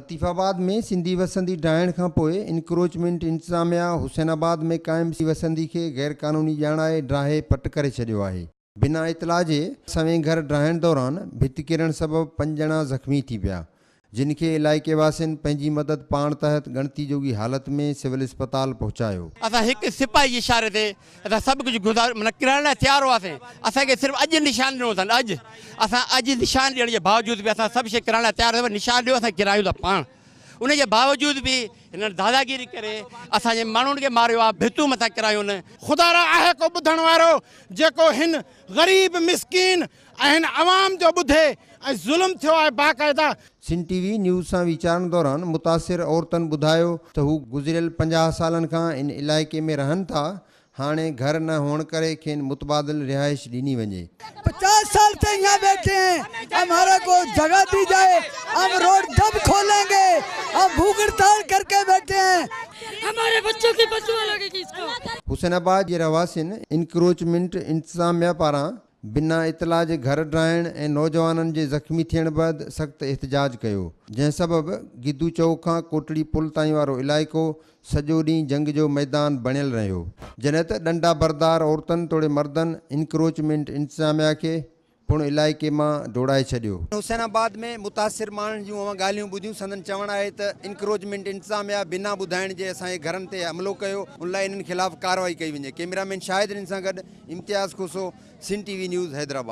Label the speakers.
Speaker 1: لطيف آباد ۾ سنڌي وسندي ڊاهڻ کانپوء انڪروچمينٽ انتظاميا حسين آباد ۾ قائم وسندي کي غيرقانوني ڄاڻائي ڊاهي پٽ ڪري ڇڏيو آهي. بنا اطلاع جي سوين گهر ڊاهڻ دوران ڀت ڪرڻ سبب پنج ڄڻا زخمي ٿي پيا، جن کي علائقي واسين پنهنجي مدد پاڻ تحت ڳڻتي جوڳي حالت ۾ سول اسپتال پهچايو.
Speaker 2: اسان هڪ سپاهي جي اشاري تي اسان سڀ ڪجهه گذار معنيٰ ڪرائڻ لاء تيار هئاسين، اسان کي صرف اڄ نشان ڏنو اٿن، اڄ اسان اڄ نشان ڏيڻ جي باوجود به اسان سڀ شيء ڪرائڻ لاء تيار هئاسين، پر نشان ڏيو اسان ڪرايون ٿا پاڻ، ان جي باوجود به هنن داداگيري ڪري اسان جي ماڻهن کي ماريو آهي، ڀتون مٿان ڪرايون.
Speaker 3: خدارا آهي ڪو ٻڌڻ وارو جيڪو هن غريب مسڪين ۽ هن عوام جو ٻڌي ۽ ظلم ٿيو آهي باقاعده.
Speaker 1: سنڌ ٽي وي نيوز سان ويچارڻ دوران متاثر عورتن ٻڌايو ته هو گذريل 50 سالن کان ان علائقي ۾ رهن ٿا، هاڻي گهر نه هئڻ ڪري کين متبادل رهائش ڏني وڃي.
Speaker 4: 50 سال سي يهان بيٺي هين همارا ڪو جگه the جائي هم روڊ جب کولين گي هم ڀوک هڙتال ڪر ڪي بيٺي هين.
Speaker 5: هماري بچو ڪي بددعا لگي گي اس ڪو.
Speaker 1: حسين آباد جي رهواسين انڪروچمينٽ انتظاميا پاران بنا اطلاع جي گهر ڊاهڻ ۽ نوجوانن جي زخمي ٿيڻ بعد سخت احتجاج ڪيو، جنهن سبب گدو چوڪ کان ڪوٽڙي پل تائين وارو علائقو سڄو ڏينهن جنگ جو ميدان بڻيل رهيو، جڏهن ته ڏنڊا بردار عورتن توڙي مردن انڪروچمينٽ انتظاميا کي پڻ علائقي مان ڊوڙائي ڇڏيو. حسين آباد ۾ متاثر ماڻهن جون اوهان ڳالهيون ٻڌيون، سندن چوڻ آهي ته انڪروچمينٽ انتظاميا بنا ٻڌائڻ جي اسان جي گهرن تي حملو ڪيو، ان لاء انهن خلاف ڪارروائي ڪئي وڃي. ڪئميرا مين شاهد رند سان گڏ Imtiaz Khoso, Sindh T V news, Hyderabad.